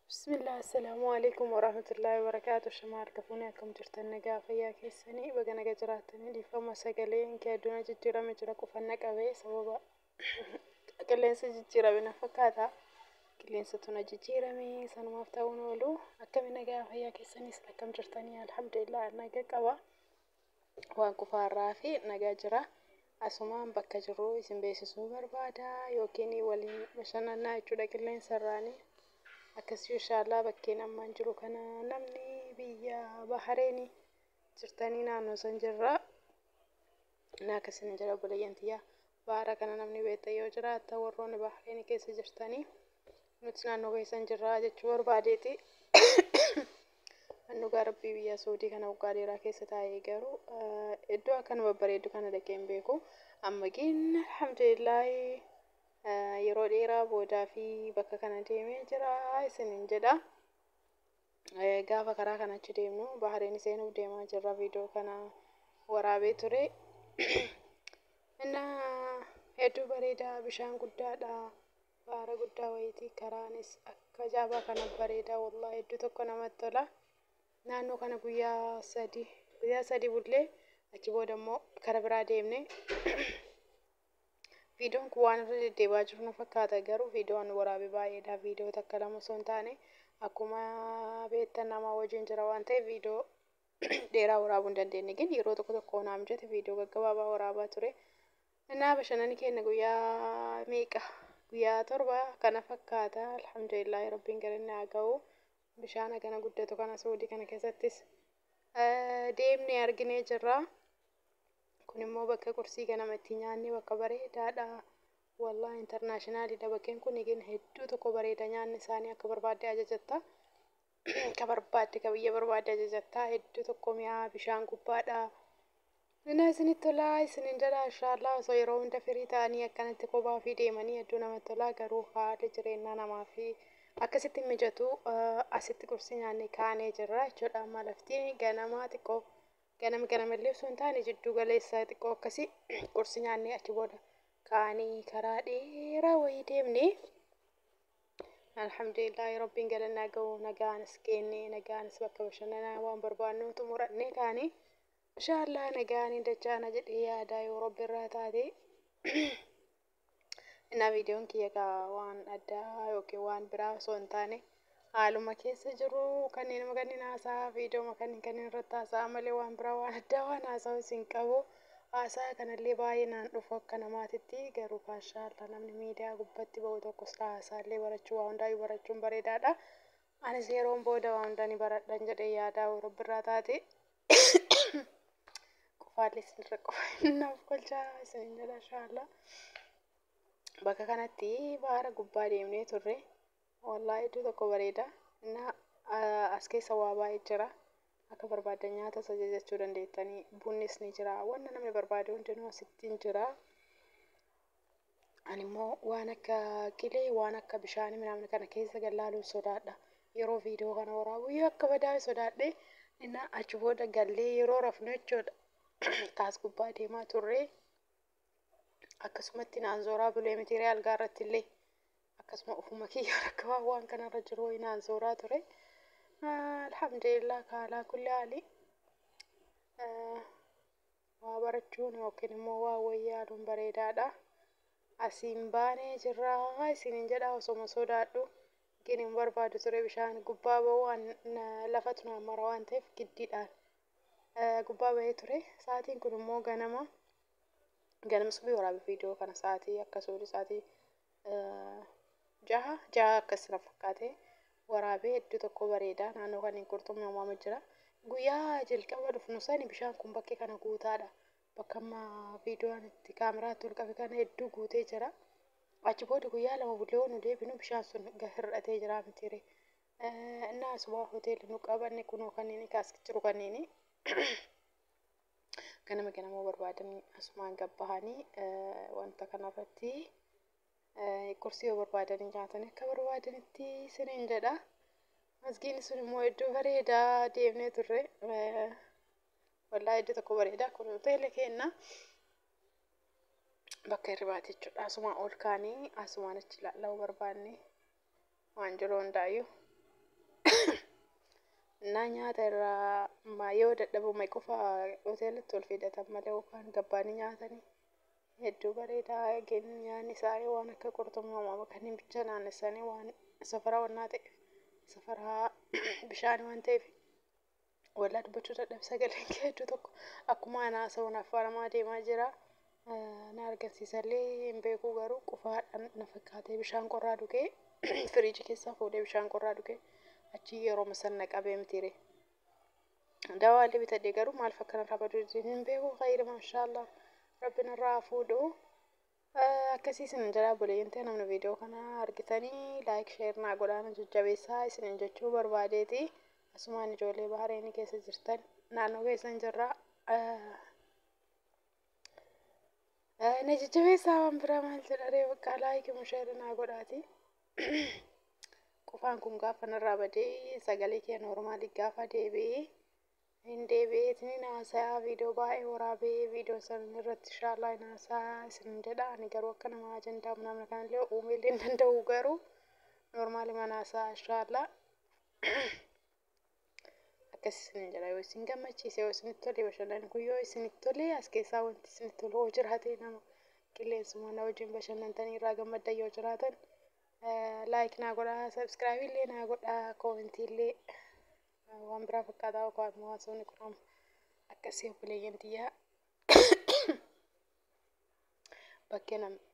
Bismillah, assalaamu alaikum warahmatullahi wabarakaatu. Shama harka fuunee, akkam jirtan? Nagaa fayyaa keessanii? Baga naga jiraattanii. Dhiifama, sagaleen kee addunyaa jijjiirame jira. Qufanna qabee sababa qilleensa jijjiirame na fakkaata. Qilleensa tuna jijjiirame sanumaaf ta'uun oolu. Akkami, nagaa fayyaa keessaniis? Akkam jirtanii? Alhamdulillah, naga qaba. Waan qufaarraa fi nagaa jira. Asumaan bakka jiru isin beeksisuu barbaada yookiin waliin bashannanaa jechuudha qilleensa irraanii. Akkasii inshaallah bakkeen ammaan jiru kana namni biyya Bahareenii jirtanii naannoo san jirra. Na akkasina jira obboleeyyan tiyya. Baara kana namni beektan yoo jiraata, warroonni Bahareenii keessa jirtanii nuti naannoo keessan jirra jechuu barbaadeeti. Dhugaa Rabbii, biyya Suudii kana waggaa dheeraa keessa taa'ee garuu iddoo akkana babbareedu kana dhaqee hin beeku. Amma gin alhamdulillaahi yeroo dheeraa boodaa fi bakka kana deemee jira isinin jedha. Gaafa karaa kana achi deemnu, Bahareen seenuuf deemaa jirra, viidiyoo kana waraabee ture. Innaa hedduu bareedaa, bishaan guddaadha. Baara guddaa wayitii, karaanis akka ajaa'ibaa kana bareedaa, wallahi hedduu tokko namatti tola. Naannoo kana guyyaa 3, guyyaa 3 bullee achi booda immoo kara biraa deemne. Viidiyoon kun waan irra deddeebi'aa jiru na fakkaata, garuu viidiyoon waraabe baay'eedha. Viidiyoo takka lama osoo hin taane, akkuma beektan nama wajjin jira waan ta'eef viidiyoo dheeraa waraabuu hin dandeenye. Gin yeroo tokko tokko naa mijate viidiyoo gaggabaabaa waraabaa ture. Innaa bashannanni keenya guyyaa meeqa? Guyyaa 7 kana fakkaata. Alhamdulillah, Rabbiin galanni haa ga'u. Bishaan hagana guddatu kana Suudii kana keessattis deemnee arginee jirra. Kun immoo bakka qursii ganama itti nyaanni, bakka bareedaadha. Wallahi internationalidha bakkeen kun, eegeen hedduu tokko bareeda. Nyaanni isaanii akka barbaadde ajajatta. Ka barbaadde, ka biyya barbaadde ajajatta. Hedduu tokko mi'aa, bishaan gubbaadha. Ina isinitti tolaa isinin jedha. Inshaallah osoo yeroo hunda firii ta'anii akkanatti kophaa ofii deemanii hedduu namatti tolaa, garuu haalli jireenyaa namaa fi akkasitti mijatu. Asitti qursii nyaannee kaanee jirra jechuudha. Amma lafti ganamaa xiqqoo, ganama ganamallee osoo hin taane jidduu galeessa xiqqoo akkasii, qursii nyaannee achi booda kaanii karaa dheeraa wayii deemne. Alhamdulillahi, Rabbiin galannaa ga'u, nagaanis geenne, nagaanis bakka bashannanaa waan barbaannu xumurannee kaanii. Inshaallah nagaan dachaana jedhee yaadaa yoo Rabbi irraa taate. Innaa viidiyoon kiyya kaa waan addaa yookiin waan biraa osoo hin taane haaluma keessa jiru kanneen haasaa viidiyooma kanneen irratti haasaa malee waan biraa, waan addaa waan haasa'u isin qabu. Haasaa kanallee baay'ee naan dhufu akka namaatitti, garuu maashaallah namni miidiyaa gubbatti ba'u tokko haasaallee barachuu, waa hundaayyuu barachuun bareedaadha. Anis yeroon booda waa hundaa ni baradhan jedhee yaadaa yoo Rabbi irraa taate. Qofaallee isinirra qofa naaf kolchaa isinin jedha inshaallah. Bakka kanatti baara gubbaa deemnee turre. Wallaahi iddoo tokko bareeda. Innaa as keessa waa baay'ee jira. Akka barbaaddan nyaata ajajachuu dandeettanii. Bunnis ni jira. Wanna namni barbaade hundinuu asitti hin jira. Ani immoo waan akka qilee, waan akka bishaanii minaamin kana keessa gallaaluun sodaadha. Yeroo viidiyoo kana waraabu yoo akka badaa sodaadhe. Innaa achi booda gallee yeroo rafnu jechuudha. Kaas gubbaa deemaa turre. Akkasumatti naan zooraa bulee miti algaa irratti illee. Akkasuma ofuma kiyya akka waan kanarra jiru wayii naan zooraa ture. Alhamdulillah, kaalaa kulli haali. Waa barachuun yookiin immoo waa wayii yaaluun bareedaadha. Asiin baanee jirra isiniin jedha, osoma sodaadhu. Gin hin barbaadu ture bishaan gubbaa bahuu, waan lafatu naan mara waan ta'eef giddiidhaan gubbaa bahee ture. Sa'aatiin kun immoo ganama ganama subii waraabee viidiyoo kana, sa'aatii akka suudii sa'aatii 6, 6 akkas na fakkaate waraabee. Hedduu tokko bareeda. Naannoo kanneen qurxummii uumamu jira. Guyyaa jalqaba dhufnu sani bishaan kun bakkee kana guutaadha. Bakka amma viidiyoon itti kaameraatti ol qabe kana hedduu guutee jira. Achi booda guyyaa 2 bullee nu deebinu bishaan sun hir'atee jira mitiire. Innaa asuma hoteelli nu qabanne kunoo kanneen kaas jiru kanneen ganama ganama barbaadan asumaan gabbahanii wanta kanarratti qursii yoo barbaadanii nyaatanii akka barbaadanitti isiniin jedha. Masgiinni sun immoo iddoo bareedaa deemnee turre. Wallaahi iddoo tokko bareeda. Kun hoteela keenya bakka hirribaati jechuudha. Asumaan ol kaanii asumaan achi ilaaluu barbaanne waan jiru hundaayyuu. Innaa nyaata irraa yoo dadhabame qofa hoteelatti ol fidatan malee yookaan gabbaanii nyaatanii hedduu bareedaa. Nyaanni isaanii waan akka qurxummii uumama kanneen bicha naannessanii waan safara wannaa ta'eef safara bishaan waan ta'eef walaa dubbachuu dadhabe sagaleen kee hedduu tokko akkuma ana haasa'uun affaaramaa deemaa jira. Na argamsiisallee hin beeku garuu qufaadhaan na fakkaatee bishaan qorraa dhugee firiijii keessaa fuudhee bishaan qorraa dhugee achi yeroo san na qabee mitiire. Dawaallee bitadhee garuu maal fakkanarraa baduu hin beeku khayri maashaallah rabbiin irraa fuudhu. Akkasii isin jedha obboleeyyan ta'e namni viidiyoo kana argitanii like share naa godhaa na jajjabeessaa isin jechuu barbaadeeti. Asumaan ijoollee Bahareenii keessa jirtan naannoo keessan jirra. Na jajjabeessaa waan biraa maal jedha ree bakka like share naa godhaati. Qufaan kun gaafa narraa badee sagalee kee normaalii gaafa deebi'ee hin deebi'eetiin haasayaa viidiyoo baay'ee waraabee viidiyoo san irratti inshaallah hin haasayaa isin jedha. Ani garuu akka nama ajandaa namna kanallee uumeellee hin danda'u garuu normaali mana haasayaa inshaallah. Akkas isin jedha yoo isin gammachiise yoo isinitti tole bashannanni kun yoo isinitti tole as keessaa wanti isinitti tolu yoo jiraate nama qilleensuma na wajjin bashannantanii irraa gammaddan yoo jiraatan like naa godhaa subscribe illee naa godhaa comment illee waan biraa fakkaataa yookaan immoo haasofni kun amma akkasii obboleeyyan tiyyaa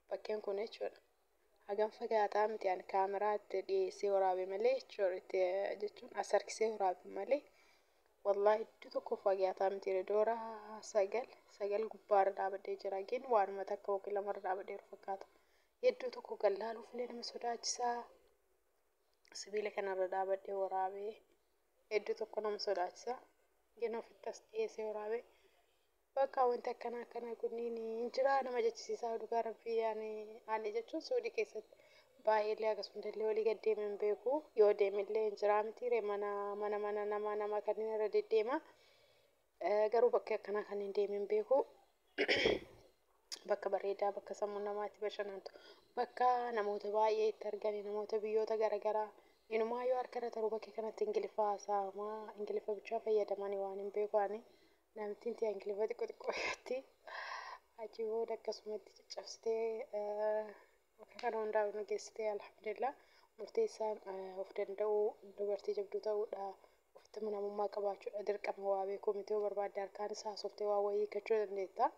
bakkeen kun jechuudha. Hagam fagaataa miti ani kaameraa itti dhiyeessee waraabe malee jechuudha itti jechuun as harkisee waraabe malee wallahi iddoo tokko fagaataa miti doora sagal sagal gubbaarra dhaabadhee jira gin waanuma takka yookiin lamarra dhaabadheeru fakkaata. Hedduu tokko gallaaluuf illee nama sodaachisaa. Sibiila kanarra dhaabadhee waraabee hedduu tokko nama sodaachisa. Gin ofitti as dhiyeessee waraabee bakka wanti akkana akkana kunniin hin jira nama jechisiisaa dhugaa rabbii ani jechuun suudii keessatti baay'eellee akkasuma illee walii gad deemee hin beeku yoo deemillee hin jira miti mana mana mana nama nama kanneen irra deddeema garuu bakka akkanaa kanneen deemee hin beeku. Bakka bareedaa bakka sammuu namaatti bashannantu bakka namoota baay'ee itti argani namoota biyyoota garaagaraa inumaa yoo harka irra taruu bakka kanatti ingiliffa haasa'amaa ingiliffa bichaa fayyadamanii waan hin beeku ani namittiin tiya ingiliffa xiqqoo xiqqoo irratti achi booda akkasumatti caccabsitee bakka kana hundaa nu geessitee alhamdulillah murteessaan of danda'uu dubartii jabduu ta'uudha ofitti amanamummaa qabaachuudha dirqama waa beekuu miti yoo barbaadde harkaan isaa haasooftee waa wayii hiikkachuu dandeetta.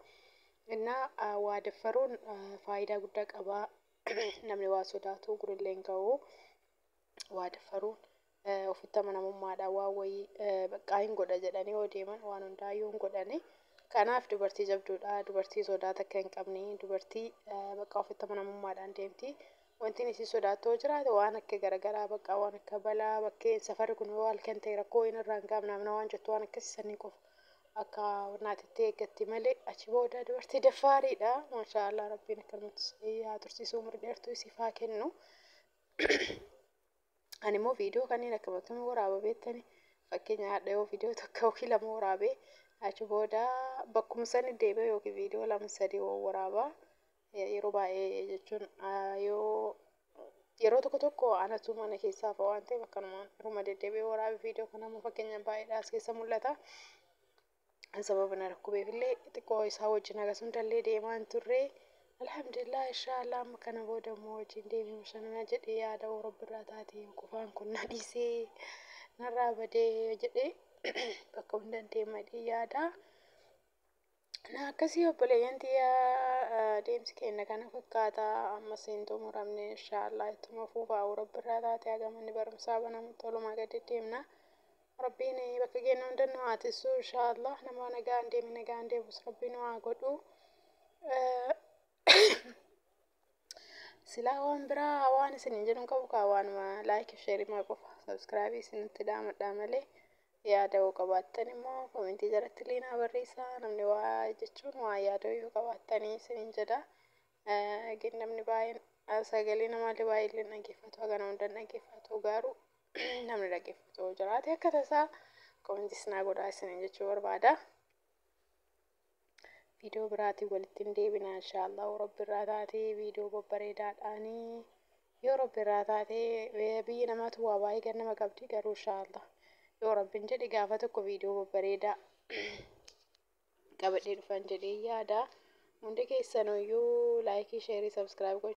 Innaa waa daffaruun faayidaa guddaa qaba. Namni waa sodaatu gurillee hin ga'u. Waa daffaruun ofitti amanamummaadhaan waa wayii baqqaa hin godha jedhanii yoo deeman waan hundaayyuu hin godhani. Kanaaf dubartii jabduudha. Dubartii sodaa takka hin qabne. Dubartii baqqaa ofitti amanamummaadhaan deemti. Wanti isin sodaattu yoo jiraate waan akka garaagaraa baqqaa waan akka balaa bakkeen safarri kun yoo halkan ta'e rakkoo hin irraa hin gaafne namna waan jettu waan akkasii sanii qofa. Akka naatitti eeggatti malee achi booda dubartii daffaariidha. Maashaallah rabbiin akkanumatti haa tursiisu umurii dheertuu isiif haa kennu. Ani immoo viidiyoo kanneen akkam akkamii waraaba beektani fakkeenya hadha yoo viidiyoo tokko yookiin lama waraabee achi booda bakkuma sani deebi'ee yookiin viidiyoo lama sadii waraaba. Yeroo baay'ee jechuun yoo yeroo tokko tokko anatu mana keessaa fa'a waan ta'eef akkanumaan irruma deddeebi'ee waraabe viidiyoo kana immoo fakkeenya baay'eedha as keessa mul'ata. Sababa na rakkubeef illee xiqqoo isaa wajjin hagas hundallee deemaa hin turre. Alhamdulillah inshaallah amma kana booda immoo wajjin deemee bashannanaa jedhee yaada rabbi irraa taatee qofaan kun na dhiisee narraa badee jedhee bakka hundan deema jedhee yaada. Na akkasii obboleeyyan tiyyaa deemsi keenya kana fakkaata ammas hin xumuramne inshaallah ittuma fufaa rabbi irraa taatee haga manni barumsaa banamutti walumaa gad deddeemna. Rabbiin bakka geenyu hunda nu haa tissu inshaallah nama nagaan deeme nagaan deebus rabbiin nu haa godhu. Silaa waan biraa waan isin hin jedhu qabu kaa waanuma like share maa qofa subscribe isinitti dhaamadhaa malee yaada yoo qabaattan immoo comment jalatti illee naa barreessaa namni waa jechuun waa yaada yoo qabaattanii isiniin jedha. Gin namni baay'een sagalee namaallee baay'ee illee dhaggeeffatu hagana hunda dhaggeeffatu garuu namni dhaggeeffatu yoo jiraate akka tasaa comment naa godhaa isiniin jechuu barbaada. Viidiyoo biraatiin walitti hin deebina inshaallah rabbi irraa taatee viidiyoo babbareedaadhaanii yoo rabbi irraa taatee biyyi namaatu waa baay'ee gannama qabdi garuu inshaallah Yoo rabbiin jedhe gaafa tokko viidiyoo babbareedaa qabadhee dhufan jedhee yaada. Hundi keessanuyyuu like, share, subscribe.